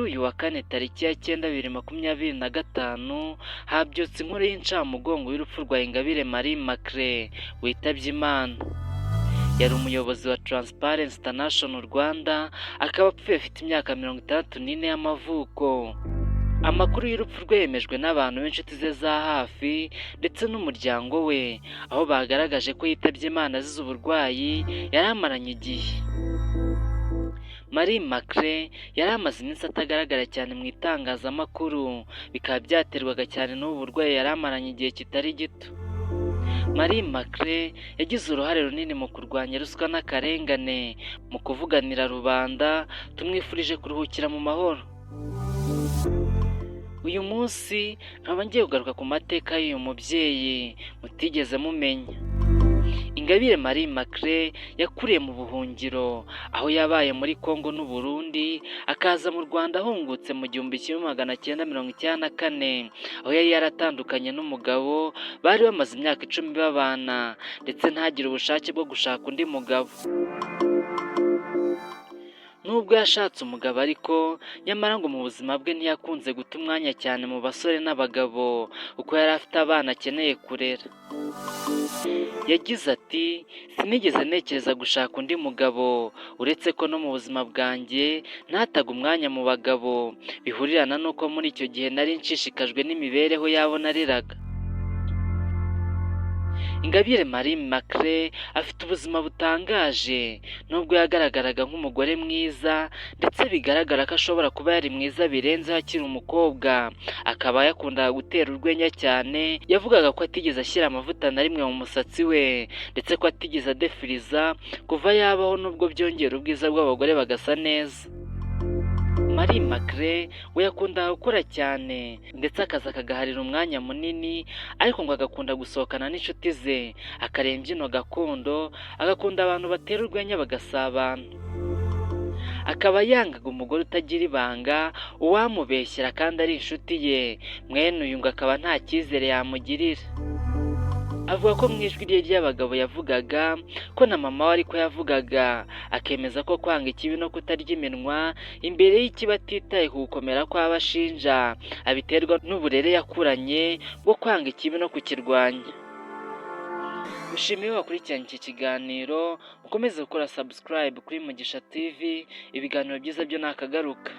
Kuri uyu wa kane tariki ya 9 2025 habyutse inkuru y'incamugongo y'urupfu rwa Ingabire Marie Immaculée witabye Imana. Yari umuyobozi wa Transparency International Rwanda, akaba apfuye afite imyaka 64 y'amavuko. Amakuru y'urupfu rwe yemejwe n'abantu b'inshuti ze za hafi ndetse n'umuryango we, aho bagaragaje ko yitabye Imana azize uburwayi yari amaranye igihe. Marie Immaculée yari amaze iminsi atagaragara cyane mu itangazamakuru, bikaba byaterwaga cyane n'ubu burwayi yari amaranye igihe kitari gito. Marie Immaculée yagize uruhare runini mu kurwanya ruswa n'akarengane, mu kuvuganira rubanda. Tumwifurije kuruhukira mu mahoro. Uyu munsi nkaba ngiye kugaruka ku mateka y'uyu mubyeyi mutigeze mumenya. Ingabire Marie Immaculée yakuriye mu buhungiro, aho yabaye muri Congo n'u Burundi, akaza mu Rwanda ahungutse mu 1994, aho yari yaratandukanye n'umugabo bari bamaze imyaka 10 babana, ndetse ntagire ubushake bwo gushaka undi mugabo. Nubwo yashatse umugabo ariko, nyamara ngo mu buzima bwe ntiyakunze guta umwanya cyane mu basore n'abagabo, kuko yari afite abana akeneye kurera. Yagize ati: "Sinigeze ntekereza gushaka undi mugabo, uretse ko no mu buzima bwanjye ntataga umwanya mu bagabo, bihurirana n'uko muri icyo gihe nari nshishikajwe n'imibereho y'abo nareraga." Ingabire Marie Immaculée afite ubuzima butangaje. Nubwo yagaragaraga nk'umugore mwiza, ndetse bigaragara ko ashobora kuba yari mwiza birenzeho akiri umukobwa, akaba yakundaga gutera urwenya cyane, yavugaga ko atigeze ashyira amavuta na rimwe mu musatsi we, ndetse ko atigeze adefiriza kuva yabaho, nubwo byongera ubwiza bw'abagore bagasa neza. Marie Immaculée we yakundaga gukora cyane, ndetse akazi akagaharira umwanya munini, ariko ngo agakunda gusohokana n'inshuti ze, akareba imbyino gakondo, agakunda abantu batera urwenya bagasabana. Akaba yangaga umugore utagira ibanga, uwamubeshyera kandi ari inshuti ye, mwene uyu ngo akaba nta cyizere yamugirira. Avuga ko mu ijwi rye ry'abagabo yavugaga ko na mama we ariko yavugaga, akemeza ko kwanga ikibi no kutarya iminwa imbere y'ikibi atitaye ku gukomera kw'abo ashinja abiterwa n'uburere yakuranye bwo kwanga ikibi no kukirwanya. Mushimiye wakurikiranye iki kiganiro, mukomeze gukora subscribe kuri Mugisha TV, ibiganiro byiza byo nakagaruka.